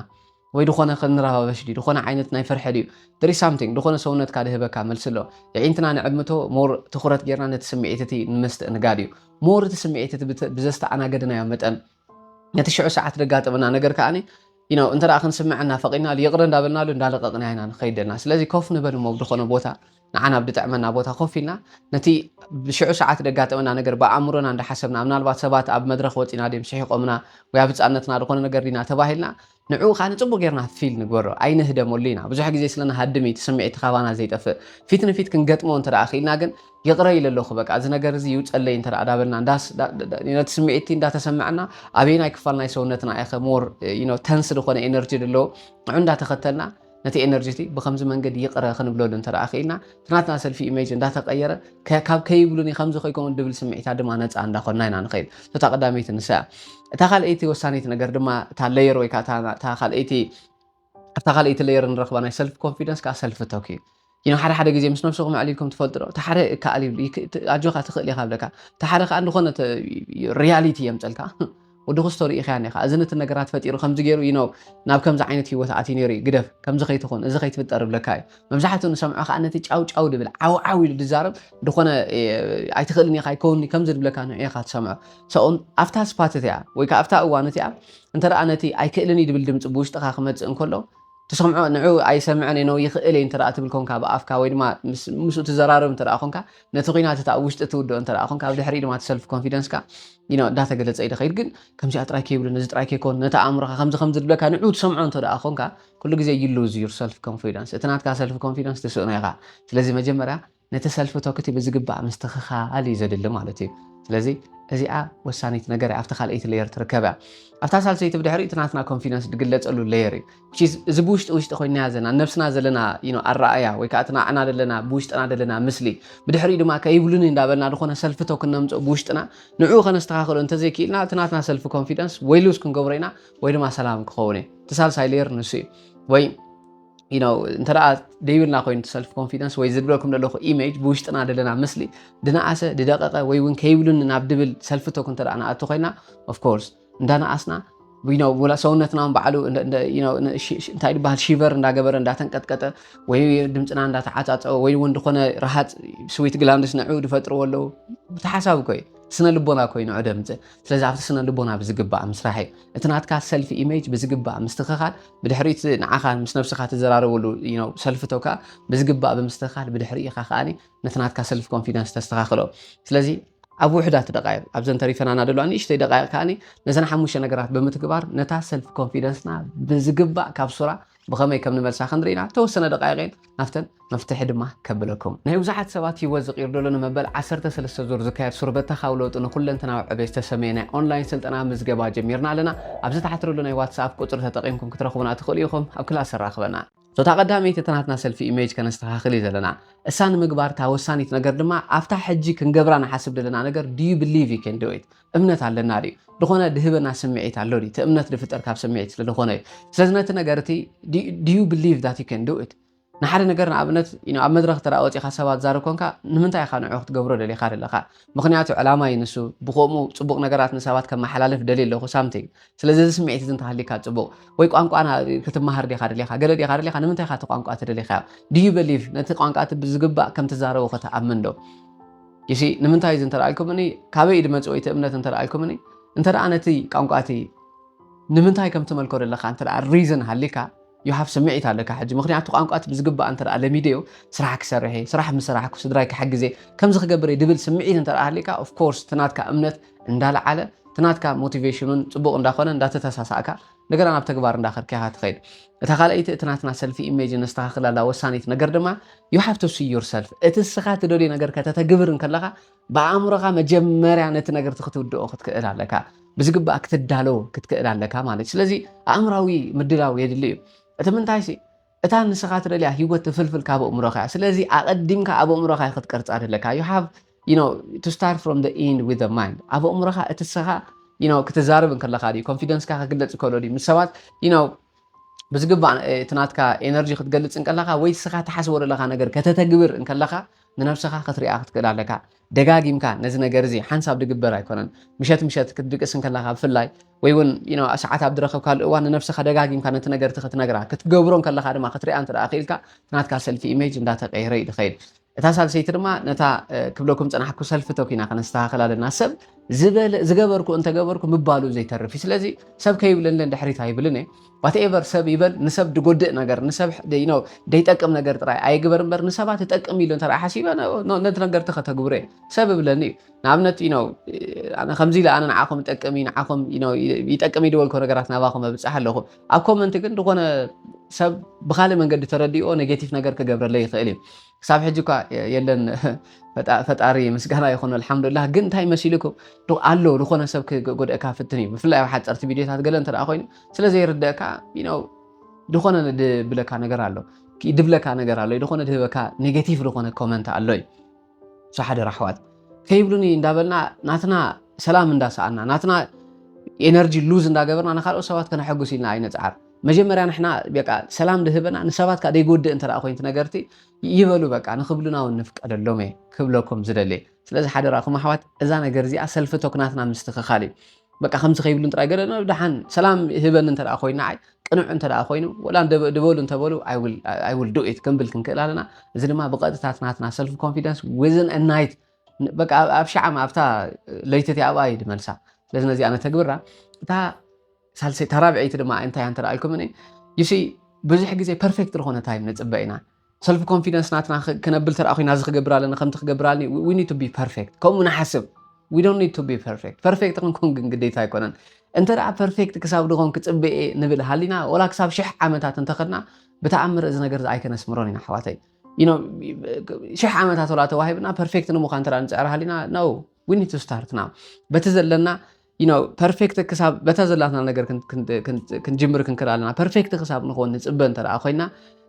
ወይ ዝኾነ ክንረባበሽ ድዩ? ዝኾነ ዓይነት ናይ ፍርሒ ድዩ? There is something፣ ዝኾነ ሰውነትካ ድህበካ መልሲ ኣሎ። ኣዒንትና ንዕምቶ ሞር ትኹረት ጌርና ነቲ ስምዒት እቲ ንምስትእንጋድ እዩ። ሞር እቲ ስምዒት እቲ ብተ-፣ ብዘስተኣናገድናዮ መጠን ነቲ ሽዑ ሰዓት ደጋጠመና ነገር ከዓኒ፣ you know፣ እንተ ደኣ ክንስምዐና ፈቒድናሉ፣ ይቕረ እንዳበልናሉ እንዳለቀቕና ኢና ንኸይድ ደልና። ስለዚ ኮፍ ንበል እሞ ብድኾነ ቦታ፣ ንዓና ኣብ ድጥዕመና ቦታ ኮፍ ኢልና፣ ነቲ ብሽዑ ሰዓት ደጋጠመና ነገር ብኣእምሮና እንዳሓሰብና፣ ምናልባት ሰባት ኣብ መድረኽ ወፂና ድዮም ስሒቖምና፣ ወይ ኣብ ህፃንነትና ዝኾነ ነገር ዲና ተባሂልና፣ ንዕኡ ከኣ ንጽቡቕ ጌርና ፊል ንግበሮ፣ ኣይንህደመሉ ኢና። ብዙሕ ግዜ ስለ ንሃድም እዩ እቲ ስምዒት ካባና ዘይጠፍእ። ፊት ንፊት ክንገጥሞ እንተ ደኣ ክኢልና ግን፣ ይቕረ ኢለ ኣለኹ፣ በቃ፣ እዚ ነገር እዚ ይውጸለይ እንተ ደኣ ዳበልና፣ እንዳስ-፣ ዳ-፣ ዳ-፣ ዳ-፣ ነቲ ስምዒት እቲ እንዳተሰማዕና፣ ኣበየናይ ክፋል ናይ ሰውነትና ኢኸ ሞር፣ you know፣ ተንስ ዝኾነ ኤነርጂ ዘለዎ፣ ንዑ እንዳተኸተልና፣ ነቲ ኤነርጂ እቲ ብኸምዚ መንገዲ ይቕረ ክንብለሉ እንተ ደኣ ክኢልና፣ እቲ ናትና ሰልፊ ኢሜጅ እንዳተቐየረ፣ ከ-፣ ካብ ከይብሉኒ ከምዚ ከይከውን ድብል ስምዒታት ድማ ነጻ እንዳኾንና ኢና ንኸይድ። እታ ቀዳመይቲ ንሳ እያ። እታ ካልኣይቲ ወሳኒት ነገር ድማ እታ ሌየር ወይ ከዓ እታ፣ እታ ካልኣይቲ፣ ኣብታ ካልኣይቲ ሌየር ንረኽባ ናይ ሰልፍ ኮንፊደንስ ከዓ ሰልፍ ቶክ እዩ። You know፣ ሓደ ሓደ ግዜ ምስ ነብስኹም ኣዕሊልኩም ትፈልጡ ዶ? እታ ሓደ እከኣል ይብል፣ ይክ-፣ ት-፣ ኣጆኻ ትኽእል ኢኻ ብለካ። እታ ሓደ ከዓ እንደኾነ ተ-፣ ሪያሊቲ የምፀልካ። ወዲ ክስቶ ርኢኻያ እኒኻ። እዚ ነቲ ነገራት ፈጢሩ ከምዚ ገይሩ፣ you know፣ ናብ ከምዚ ዓይነት ህይወት ኣትዩ ነይሩ እዩ። ግደፍ፣ ከምዚ ከይትኹን፣ እዚ ከይትፍጠር ብለካ እዩ። መብዛሕትኡ ንሰምዖ ከዓ ነቲ ጫው ጫው ድብል፣ ዓው ዓው ኢሉ ድዛረብ፣ ዝኾነ፣ እ፣ ኣይትኽእልን ኢኻ፣ ኣይከውንኒ፣ ከምዚ ድብለካ ንዑ ኢኻ ትሰምዖ። ሰኡን ኣብታ ስፓት እቲኣ፣ ወይ ከዓ ኣብታ እዋን እቲኣ፣ እንተ ደኣ ነቲ ኣይክእልን እዩ ድብል ድምፂ ብውሽጥኻ ክመፅእ እንከሎ፣ ትሰምዖ፣ ንዑ ኣይሰምዕን እየ፣ ነው ይኽእል እየ እንተ ደኣ ትብል ኮንካ ብኣፍካ፣ ወይ ድማ ምስ-፣ ምስኡ ትዘራረብ እንተ ደኣ ኮንካ፣ ነቲ ኲናት እቲ ኣብ ውሽጢ ትውድኦ እንተ ደኣ ኮንካ፣ ኣብ ድሕሪኡ ድማ እቲ ሰልፍ ኮንፊደንስካ፣ you know፣ እንዳተገለጸ እዩ ዝኸይድ። ግን ከምዚኣ ጥራይ ከይብሉን፣ እዚ ጥራይ ከይኮን፣ ነቲ ኣእምሮኻ ከምዚ ከምዚ ዝብለካ ንዑ ትሰምዖ እንተ ደኣ ኮንካ፣ ኩሉ ግዜ you lose your self confidence። እቲ ናትካ ሰልፍ ኮንፊደንስ ትስእኖ ኢኻ። ስለዚ መጀመርያ ነቲ ሰልፍ ቶክ እቲ ብዝግባእ ምስትኽኻል እዩ ዘድሊ ማለት እዩ። ስለዚ እዚኣ ወሳኒት ነገር እያ፣ ኣብቲ ካልኣይቲ ሌየር ትርከብ እያ። ኣብታ ሳልሰይቲ ብድሕሪኡ እቲ ናትና ኮንፊደንስ ዝግለጸሉ ሌየር እዩ። Which is፣ እዚ ብውሽጢ ውሽጢ ኮይንና ዘለና፣ ነብስና ዘለና፣ you know፣ ኣረኣእያ ወይ ከዓ እቲ ንዓና ዘለና፣ ብውሽጥና ዘለና ምስሊ፣ ብድሕሪኡ ድማ ከይብሉኒ እንዳበልና ዝኾነ ሰልፍ ቶክ እነምፅኦ ብውሽጥና፣ ንዕኡ ከነስተኻኽሎ እንተዘይክኢልና፣ እቲ ናትና ሰልፍ ኮንፊደንስ ወይ ሉዝ ክንገብሮ ኢና ወይ ድማ ሰላም ክኸውን እዩ። እቲ ሳልሳይ ሌየር ንሱ እዩ። ወይ፣ you know፣ እንተ ደኣ ደይብልና ኮይኑ እቲ ሰልፍ ኮንፊደንስ ወይ ዝድበልኩም ዘለኹ ኢሜጅ ብውሽጥና ዘለና ምስሊ ድነኣሰ፣ ድደቀቀ ወይ እውን ከይብሉኒ ናብ ድብል ሰልፍ ቶክ እንተ ደኣ ንኣቱ ኮይና፣ ኦፍ ኮርስ እንዳነኣስና you know፣ ወላ ሰውነትና ባዕሉ እንታይ ይበሃል፣ ሺቨር እንዳገበረ እንዳተንቀጥቀጠ ወይ ድምፅና እንዳተዓፃፀወ ወይ እውን ዝኾነ ረሃፅ ስዊት ግላንድስ ንዑ ዝፈጥርዎ ኣለዉ። ብተሓሳብ እኮ እዩ፣ ስነ ልቦና እኮ እዩ ንዑ ደምፅእ። ስለዚ ኣብቲ ስነ ልቦና ብዝግባእ ምስራሕ እዩ። እቲ ናትካ ሰልፊ ኢሜጅ ብዝግባእ ምስትኽኻል፣ ብድሕሪት ንዓኻ ምስ ነብስኻ ትዘራረበሉ ሰልፊ ተውካ ብዝግባእ ብምስትኽኻል ብድሕሪ ኢኻ ከዓኒ ነቲ ናትካ ሰልፊ ኮንፊደንስ ተስተኻኽሎ። ስለዚ ኣብ ውሕዳት ደቃይቕ ኣብዘን ተሪፈናና ደለዋ ንእሽተይ ደቃይቕ ከዓኒ ነዘን ሓሙሽተ ነገራት ብምትግባር ነታ ሰልፊ ኮንፊደንስና ብዝግባእ ካብ ሱራ ብኸመይ ከም ንመልሳ ክንርኢና ተወሰነ ደቃይቕ እየን ናብተን መፍትሒ ድማ ከብለኩም። ናይ ብዙሓት ሰባት ህይወት ዝቕይር ዘሎ ንመበል ዓሰርተ ሰለስተ ዙር ዝካየድ ሱር በተኻዊ ለውጢ ንኩለንተናዊ ዕቤት ዝተሰመየ ናይ ኦንላይን ስልጠና ምዝገባ ጀሚርና ኣለና። ኣብዚ ታሕቲ ዘሎ ናይ ዋትስኣፕ ቁፅሪ ተጠቒምኩም ክትረኽቡና ትኽእሉ ኢኹም። ኣብ ክላስ ኣራኽበና። እታ ቀዳመይቲ እቲ ናትና ሰልፊ ኢሜጅ ከነስተኻኽል እዩ ዘለና። እሳ ንምግባር እታ ወሳኒት ነገር ድማ ኣብታ ሕጂ ክንገብራ ንሓስብ ዘለና ነገር do you believe you can do it? እምነት ኣለና ድዩ? ዝኾነ ድህበና ስምዒት ኣሎ ድዩ? እቲ እምነት ድፍጠር ካብ ስምዒት ስለ ዝኾነ እዩ። ስለዚ ነቲ ነገር እቲ do you believe that you can do it? ንሓደ ነገር ንኣብነት you know ኣብ መድረኽ ተራ ወፂኻ ሰባት ዛረብ ኮንካ ንምንታይ ኢኻ ንዑ ክትገብሮ ደሊኻ ደለኻ? ምክንያቱ ዕላማ እዩ ንሱ። ብከምኡ ፅቡቕ ነገራት ንሰባት ከመሓላልፍ ደልየ ኣለኹ ሳምቲንግ። ስለዚ እዚ ስምዒት እዚ እንተሃሊካ ፅቡቕ። ወይ ቋንቋ ክትመሃር ዲኻ ደሊኻ፣ ገለ ዲኻ ደሊኻ፣ ንምንታይ ኢኻ እቲ ቋንቋ እቲ ደሊኻዮ? Do you believe ነቲ ቋንቋ እቲ ብዝግባእ ከም ትዛረቦ ከተኣምን ዶ? ይሲ ንምንታይ እዚ እንተረኣልኩምኒ፣ ካበይ ድመፅእ ወይ እቲ እምነት እንተረኣልኩምኒ፣ እንተ ደኣ ነቲ ቋንቋ እቲ ንምንታይ ከም ትመልኮ ዘለኻ እንተ ደኣ ሪዝን ሃሊካ፣ you have ስምዒት ኣለካ ሕጂ። ምክንያቱ ቋንቋ እቲ ብዝግባእ እንተ ደኣ ለሚደዮ፣ ስራሕ ክሰርሕ እየ፣ ስራሕ ምስ ሰራሕኩ ስድራይ ክሕግዝ እየ፣ ከምዚ ክገብር እየ ድብል ስምዒት እንተ ደኣ ሃሊካ፣ of course እቲ ናትካ እምነት እንዳለዓለ፣ እቲ ናትካ ሞቲቬሽኑን ፅቡቕ እንዳኾነ እንዳተተሳሳእካ፣ እንደገና ናብ ተግባር እንዳኸድካ ኢኻ ትኸይድ። እታ ካልኣይቲ እቲ ናትና ሰልፊ ኢሜጅ ነስተኻኽለላ ወሳኒት ነገር ድማ you have to see yourself። እቲ ንስኻ ትደልዮ ነገር ከተተግብር እንከለኻ ብኣእምሮኻ መጀመርያ ነቲ ነገር እቲ ክትውድኦ ክትክእል ኣለካ። ብዝግባእ ክትዳለው ክትክእል ኣለካ ማለት እዩ። ስለዚ ኣእምራዊ ምድላው የድሊ እዩ። እቲ ምንታይ ሲ እታ ንስኻ ትደልያ ህይወት ትፍልፍል ካብ ኣእምሮኻ እያ። ስለዚ ኣቐዲምካ ኣብ ኣእምሮኻ ክትቀርጻ ደለካ። You have you know to start from the end with the mind። ኣብ ኣእምሮኻ እቲ ንስኻ you know ክትዛረብ እንከለኻ ድዩ ኮንፊደንስካ ክግለጽ ከሎ ድዩ ምስ ሰባት you know ብዝግባእ እቲ ናትካ ኤነርጂ ክትገልጽ እንከለኻ ወይ ንስኻ ትሓስቦ ዘለኻ ነገር ከተተግብር እንከለኻ ንነብስኻ ክትሪኣ ክትክእል ኣለካ። ደጋጊምካ ነዚ ነገር እዚ ሓንሳብ ድግበር ኣይኮነን። ምሸት ምሸት ክትድቅስ እንከለኻ ብፍላይ ወይ እውን you know ሰዓት ኣብ ዝረኸብካሉ እዋን ንነብስኻ ደጋጊምካ ነቲ ነገር እቲ ክትነግራ ክትገብሮ እንከለኻ ድማ ክትሪኣ እንተ ደኣ ክኢልካ እቲ ናትካ ሰልፊ ኢሜጅ እንዳተቀየረ እዩ ዝኸይድ። እታ ሳልሰይቲ ድማ ነታ ክብለኩም ዝጸናሕኩ ሰልፊ ተኪና ከነስተኻኽል ኣለና። ሰብ ዝበለ ዝገበርኩ እንተገበርኩ ምባሉ ዘይተርፍ እዩ። ስለዚ ሰብ ከይብለለን ድሕሪት ኣይብልን እየ። ዋትኤቨር ሰብ ይበል ንሰብ ድጎድእ ነገር ንሰብ you know ደይጠቅም ነገር ጥራይ ኣይግበር እምበር ንሰባት ይጠቅም ኢሉ እንተ ሓሲበ ነቲ ነገር ተኸተግብሮ እየ። ሰብ እብለኒ እዩ። ንኣብነት you know ኣነ ከምዚ ኢለ ኣነ ንዓኹም ይጠቅም እዩ ንዓኹም you know ይጠቅም እዩ ድበልኮ ነገራት ናባኹም ኣብፅሕ ኣለኹ። ኣብ ኮመንት ግን ዝኾነ ሰብ ብካልእ መንገዲ ተረዲኦ ኔጌቲቭ ነገር ክገብረለይ ይኽእል እዩ። ክሳብ ሕጂ እኳ የለን። ፈጣሪ ምስጋና ይኹን ኣልሓምዱላህ። ግን እንታይ መሲልኩም ኣሎ ዝኾነ ሰብ ክጎድእካ ፍትን እዩ። ብፍላይ ኣብ ሓፀርቲ ቪድዮታት ገለ እንተ ኮይኑ ስለዘይርደእካ ድኾነ ድብለካ ነገር ኣሎ። ድብለካ ነገር ኣሎ ድኾነ ድህበካ ኔጌቲቭ ዝኾነ ኮመንት ኣሎ እዩ። ሶ ሓደራ ኣሕዋት ከይብሉኒ እንዳበልና ናትና ሰላም እንዳሰኣና ናትና ኤነርጂ ሉዝ እንዳገበርና ንካልኦት ሰባት ከነሐጉስ ኢልና ኣይነፅዓር። መጀመርያ ንሕና በቃ ሰላም ድህበና ንሰባት ከዓ ደይጎድእ እንተ ኮይኑ ትነገርቲ ይበሉ በቃ ንክብሉና እውን ንፍቀደሎም እየ ክብለኩም ዝደሊ። ስለዚ ሓደራኹም ኣሕዋት እዛ ነገር እዚኣ ሰልፊ ቶክ ናትና ምስትኽኻል እዩ። በቃ ከምዚ ከይብሉን ጥራይ ገለ ደሓን ሰላም ህበኒ እንተ ኮይና ዓይ ቅኑዕ እንተ ኮይኑ ወላ ድበሉ እንተበሉ I will do it ክንብል ክንክእል ኣለና። እዚ ድማ ብቐጥታ ናትና ሰልፍ ኮንፊደንስ within a night በቃ ኣብ ሻዓማ ኣብታ ለይቲ እቲኣ ኣብኣ እዩ ድመልሳ። ስለዚ ነዚኣ ነተግብራ እታ ሳልሰይ እታ ራብዐይቲ ድማ እንታይ እንተ ኢልኩምኒ you see ብዙሕ ግዜ ፐርፌክት ዝኾነ ታይም ንፅበ ኢና። ሰልፍ ኮንፊደንስ ናትና ክነብል ተደኣ ኮይና እዚ ክገብር ኣለኒ ከምቲ ክገብር ኣለኒ we need to be perfect ከምኡ ንሓስብ። We don't need to be perfect። ፐርፌክት ክንኮን ግን ግዴታ ኣይኮነን። እንተ ደኣ ፐርፌክት ክሳብ ድኾን ክፅበ እየ ንብል ሃሊና ወላ ክሳብ ሽሕ ዓመታት እንተኸድና ብተኣምር እዚ ነገር እዚ ኣይከነስምሮን ኢና ኣሕዋተይ። ሽሕ ዓመታት ወላ ተዋሂብና ፐርፌክት ንምዃን እንተ ንፅዕር ሃሊና no we need to start now። በቲ ዘለና ፐርፌክት ክሳብ በታ ዘላትና ነገር ክንጅምር ክንክእል ኣለና። ፐርፌክት ክሳብ ንኾን ንፅበ እንተ ኮይና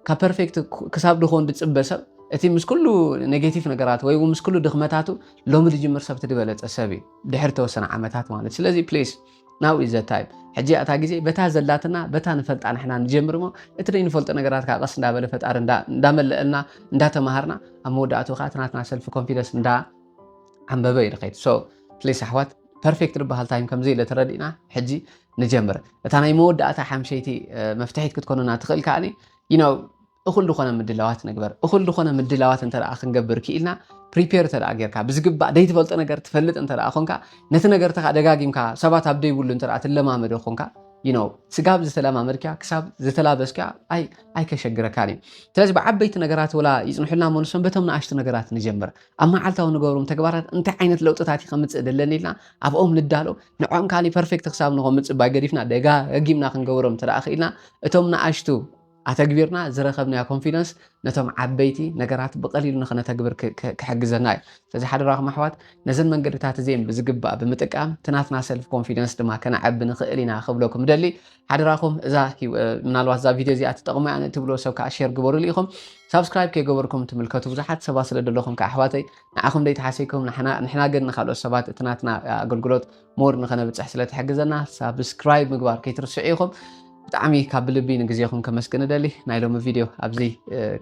ካብ ፐርፌክት ክሳብ ድኾን ድፅበ ሰብ እቲ ምስ ኩሉ ኔጌቲቭ ነገራት ወይ ምስ ኩሉ ድኽመታቱ ሎሚ ዝጅምር ሰብ እቲ ዝበለፀ ሰብ እዩ ድሕሪ ተወሰነ ዓመታት ማለት። ስለዚ ፕሊስ now is the time። ሕጂ እታ ግዜ በታ ዘላትና በታ ንፈልጣ ንሕና ንጀምር እሞ እቲ ዘይንፈልጦ ነገራት ከዓ ቀስ እንዳበለ ፈጣሪ እንዳመለአልና እንዳተማሃርና ኣብ መወዳእቱ ከዓ እቲ ናትና ሰልፍ ኮንፊደንስ እንዳ ዓንበበ እዩ ድኸይድ። So ፕሊስ ኣሕዋት perfect ዝበሃል time ከም ዘየለ ተረዲእና ሕጂ ንጀምር። እታ ናይ መወዳእታ ሓምሸይቲ መፍትሒት ክትኮነና ትኽእል ከኣ you know እኹል ዝኾነ ምድላዋት ንግበር። እኹል ዝኾነ ምድላዋት እንተ ደኣ ክንገብር ክኢልና፣ prepare እንተ ደኣ ጌርካ፣ ብዝግባእ ደይትፈልጦ ነገር ትፈልጥ እንተ ደኣ ኾንካ፣ ነቲ ነገር ተኻ ደጋጊምካ ሰባት ኣብ ደይብሉ እንተ ደኣ ትለማመዶ ኾንካ፣ you know ስጋብ ዝተለማመድካ ክሳብ ዝተላበስካ ኣይ ኣይከሸግረካን እዩ። ስለዚ ብዓበይቲ ነገራት ወላ ይጽንሑልና እሞ ንሶም በቶም ንኣሽቱ ነገራት ንጀምር። ኣብ መዓልታዊ ንገብሮም ተግባራት እንታይ ዓይነት ለውጥታት እዩ ከምጽእ ደለኒ ኢልና ኣብኦም ንዳሎ። ንዕኦም ካሊ perfect ክሳብ ንኾም ምጽባይ ገዲፍና ደጋጊምና ክንገብሮም እንተ ደኣ ክኢልና እቶም ንኣሽቱ ኣተግቢርና ዝረኸብናዮ confidence ነቶም ዓበይቲ ነገራት ብቐሊሉ ንኸነተግብር ክሕግዘና እዩ። ስለዚ ሓደራኹም ኣሕዋት ነዘን መንገድታት እዚአን ብዝግባእ ብምጥቃም እቲ ናትና self confidence ድማ ከነዕቢ ንኽእል ኢና ክብለኩም ደሊ። ሓደራኹም እዛ ምናልባት እዛ ቪድዮ እዚኣ ትጠቕሙ እያ ትብሎ ሰብ ከዓ share ግበሩሉ ኢኹም። Subscribe ከይገበርኩም ትምልከቱ ብዙሓት ሰባት ስለ ዘለኹም ከዓ ኣሕዋተይ ንዓኹም ደይተሓሰይኩም ንሕና ግን ንካልኦት ሰባት እቲ ናትና ኣገልግሎት more ንኸነብፅሕ ስለ ትሕግዘና subscribe ምግባር ከይትርስዑ ኢኹም። ብጣዕሚ ካብ ብልቢ ንግዜኹም ከመስግን እደሊ። ናይ ሎሚ ቪድዮ ኣብዚ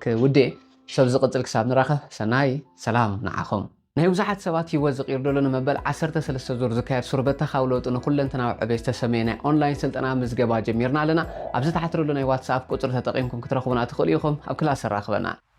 ክውድእ። ሰብ ዝቕፅል ክሳብ ንራኸብ ሰናይ ሰላም ንዓኹም። ናይ ብዙሓት ሰባት ህይወት ዝቕይር ዘሎ ንመበል ዓሰርተ ሰለስተ ዙር ዝካየድ ሱር በተኻዊ ለውጢ ንኩለንተናዊ ዕቤት ዝተሰመየ ናይ online ስልጠና ምዝገባ ጀሚርና ኣለና። ኣብዚ ታሕቲ ዘሎ ናይ WhatsApp ቁፅሪ ተጠቒምኩም ክትረኽቡና ትኽእሉ ኢኹም። ኣብ ክላስ ኣራኽበና።